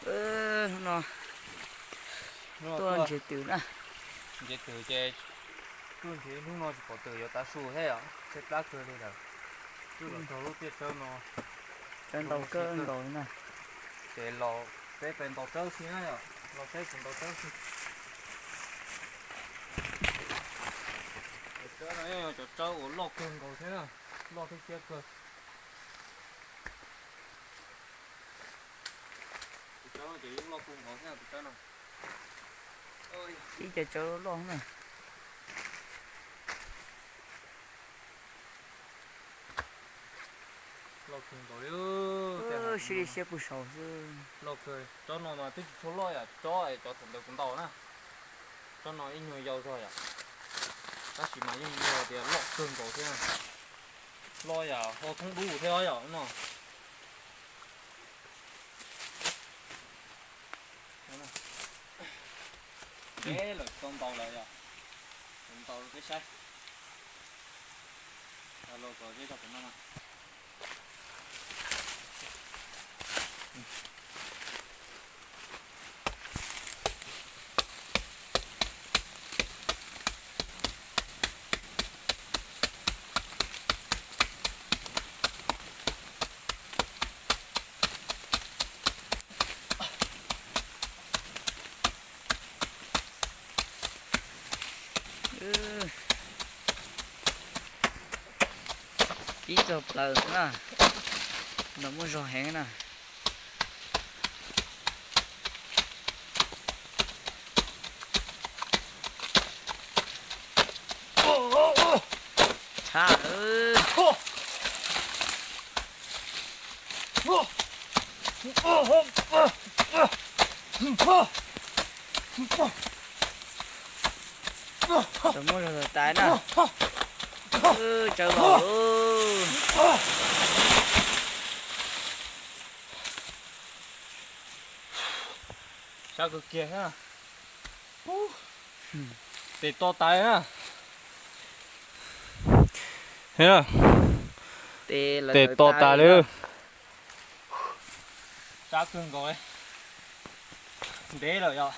No tuaj nrhiav twm na. Nrhiav twm ces tuaj nrhiav hnub no tsis pom twm yuav tav su thiab yom, tshaib plab kawg li lawm. Twb los txog lub tiaj tsawb no, tsawb ntau kawg nkaus li na. Ces los peb pais ntaus tsawb xwb na yom, los saib kuv ntaus tsawb xwb. Cov tsawb no yog cov tsawb uas loj kawg nkaus thiab na, loj thiab siab kawg. Tus tsawb no ces yeej loj kawg nkaus thiab tus tsawb no. Ib co tsawb loj na. Loj kawg nkaus li. Sib li siab pug saud xwb. Loj kawg, tsob no mas twb tsis tshua loj yom, tsob es cov thaum ntawd kuv ntaus na. Tsob no ib nyuag yau zog yom, tab sis mas yeej yog tias loj kawg nkaus thiab. Loj yam ho thoob dub thiab yom no. Deb lawm tsis tau ntaus lawm yom, ntaus peb saib. Los kom deb rau pem no na. Ib txog plaws na, no muaj zog heev na. Tshaj. Tau muab zog tais na. Tsawb los. Sab kawg kiag thiab. Tes to tas na. Tes to tas li. Sab kawg nkaus li. Ntev lawm yom.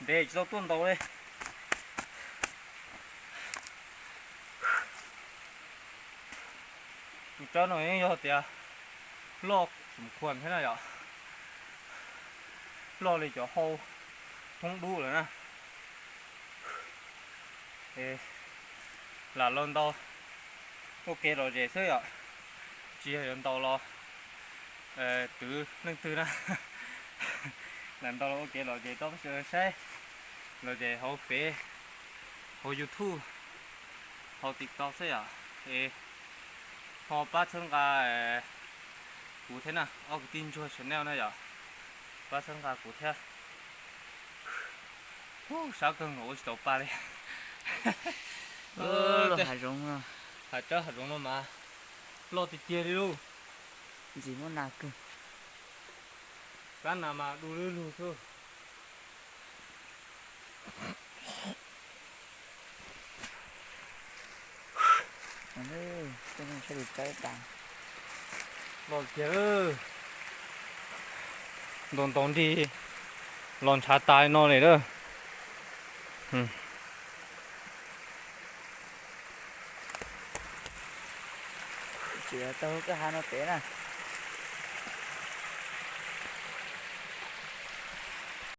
Ntev tsis tau tuaj ntaus li. Tus tsawb no yeej yog tias loj xum khuam thiab na yom. Loj li cov hau thoob dub lawm na. Lam los ntaus ua kev lom zem xwb yom, tsis yog yuav ntaus los twv leej twg na. Lam ntaus los ua kev lom zem rau peb sawv daws saib, lom zem hauv Fev, hauv YouTube, hauv TikTok xwb yom. Es ho pab txhawb nqa kuv thiab na, ob kwv tij ntsuag channel na yom, pab txhawb nqa kuv thiab. Sab kawg nkaus ua tsis tau pa li. Hav zoov, hav tsawb hav zoov no mas loj tiag tiag li lauj. Ntxim muaj nas kawg. Kab nas mas du lug lug xwb. Loj tiag, ntaus ntaus nrig los ntshav tas li no li lawm. Tsis tau koj hav no pem na.